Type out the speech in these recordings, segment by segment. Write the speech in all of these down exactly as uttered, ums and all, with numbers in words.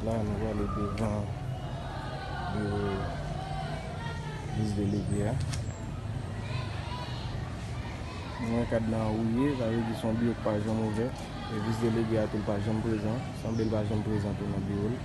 La, nou prale devan biwo vis delege a. Nou wè kadna an wouye, sa vle di se yon biwo k pa janm ouvè. E vis delege a tou, l pa janm prezan. Sanble l pa janm prezan tou nan biwo l.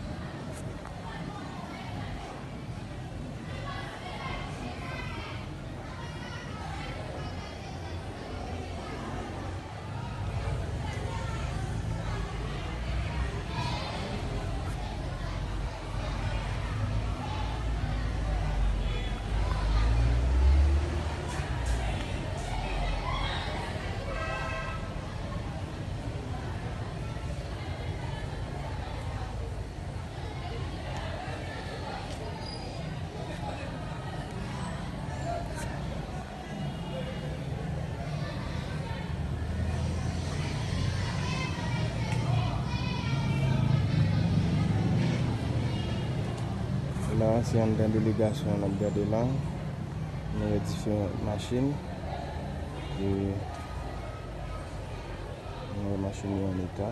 La, se anndan delegasyon an n ap gade la. Nou wè diferan machin. E nou wè machin yo an eta.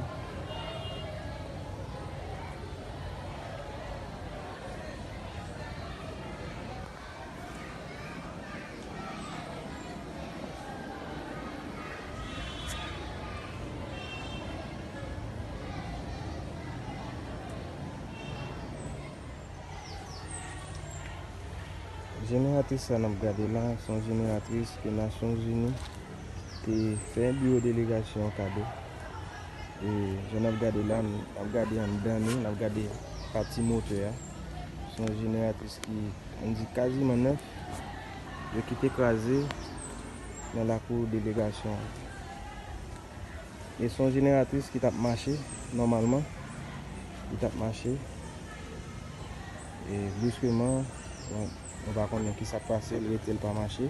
Jeneratris sa n ap gade la, se yon jeneratris ke Nasyonzini te fè biwo delegasyon an kado. E jan n ap gade la, n ap gade anndan li, n ap gade pati motè a. Se yon jeneratris ki, ann di, kaziman nèf. Yo kite kraze nan lakou delegasyon an. E se yon jeneratris ki t ap mache nòmalman. Li t ap mache. E briskeman, bon, nou pa konnen ki sa k pase, l rete, l pa mache.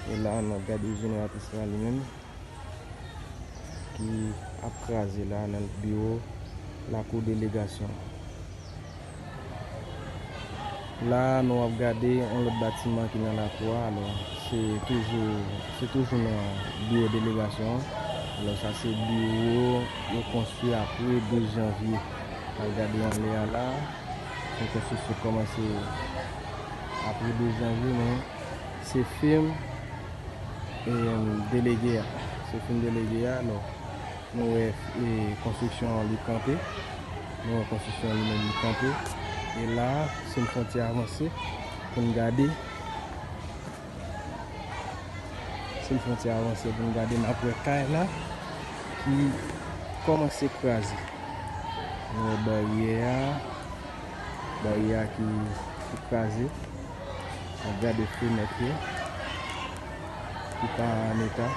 E la, n ap gade jeneratris la li menm ki ap kraze la nan biwo lakou delegasyon. La, nou ap gade yon lòt batiman ki nan lakou a. Alò, se toujou, se toujou nan biwo delegasyon an. Alò, sa se biwo yo konstwi apre douz janvye. N ap gade anlè a la. Se yon konstriksyon ki kòmanse apre douz janvye, men se fim, e, delege a. Se fim delege a, alò. Nou wè, e, konstriksyon an li kanpe. Nou wè konstriksyon an li menm li kanpe. E la, si n fè yon ti avanse pou n gade. Si n fè yon ti avanse pou n gade, n ap wè kay la ki kòmanse kraze. Nou wè baryè a, baryè a ki, ki kraze. N ap gade fenèt yo ki pa an eta.